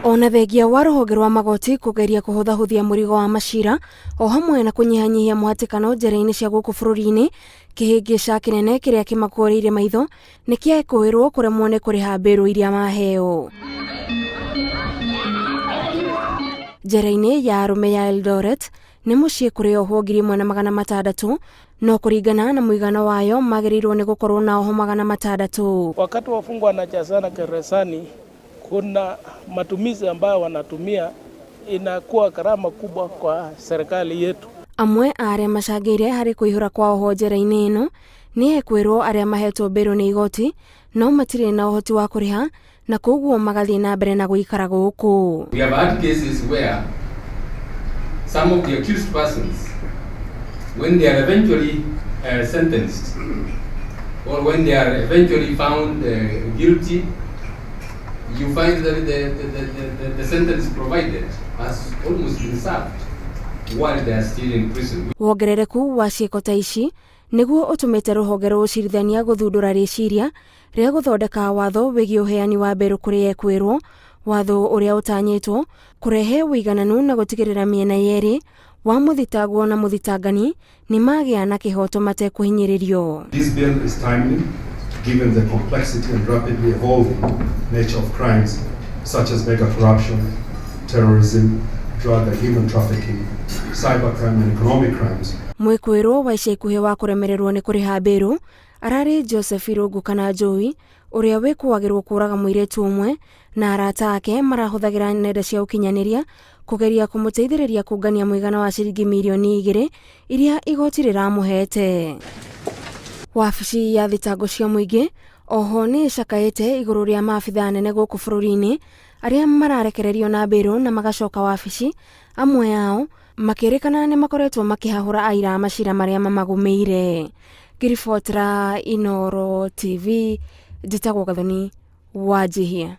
Ona thengia wa rũhonge rwa magoti kũgeria kũhũthahũthia mũrigo wa macira o hamwe na kũnyihanyihia mũhatĩkano njera-inĩ cia gũkũ bũrũri-inĩ, kĩhĩngĩca kĩnene kĩrĩa kĩmakũrĩire maitho nĩ kĩekũĩrwo kũremwo nĩ kũrĩha mbĩrũ iria maheo. Njera-inĩ ya arũme ya Eldoret nĩ mũciĩ kũrĩ ohwo 1600 no kũringana na mũigana wayo magĩrĩirwo nĩ gũkorwo na oho 600. Wakati wafungwa wanajazana gerezani, kuna matumizi ambayo wanatumia inakuwa gharama kubwa kwa serikali yetu. Amwe a arĩa macangĩire harĩ kũihũra kwa ohwo njera-inĩ ĩno nĩ ekwĩrwo arĩa mahetwo mbĩrũ nĩ igoti no matirĩ na ũhoti wa kũrĩha na koguo magathiĩ na mbere na gũikara gũkũ. We have had cases where some of the accused persons, when they are eventually sentenced or when they are eventually found guilty, you find that the sentence provided has almost been served while they are still in prison. Wongerereku wa ciĩko ta ici nĩguo ũtũmĩte rũhonge rwa ũcirithania gũthundũra rĩciria rĩa gũthondeka watho wĩgiĩ ũheani wa mbĩrũ kũrĩ ekwĩrwo, watho ũrĩa ũtanyĩtwo kũrehe ũigananu na gũtigĩrĩra mĩena yerĩ wa mũthitangwo na mũthitangani nĩ magĩa na kĩhoto matekũhinyĩrĩrio. This bill is timely given the complexity and rapidly evolving nature of crimes such as mega corruption, terrorism, drug and human trafficking, cybercrime and economic crimes. Mwĩkũĩrwo wa ica ikuhĩ wa kũremererwo nĩ kũrĩha mbĩrũ ararĩ Joseph Irũngũ kana Joey ũrĩa wĩkũagĩrwo kũraga mũirĩtu ũmwe na arata ake marahũthagĩra nenda cia ũkinyanĩria kũgeria kũmũteithĩrĩria kũngania mũigana wa ciringi mirioni 2 iria igoti rĩramũhete. Wabici ya thitango cia mũingĩ oho nĩ ĩcakaĩte igũrũ rĩa maabithaa anene gũkũ bũrũri-inĩ arĩa mararekererio na mbĩrũ na magacoka wabici, amwe ao makĩrĩkana nĩ makoretwo makĩhahũra aira a macira marĩa mamagũmĩire. Ngĩribotera Inooro TV, njĩtagwo Gathoni Wanjihia.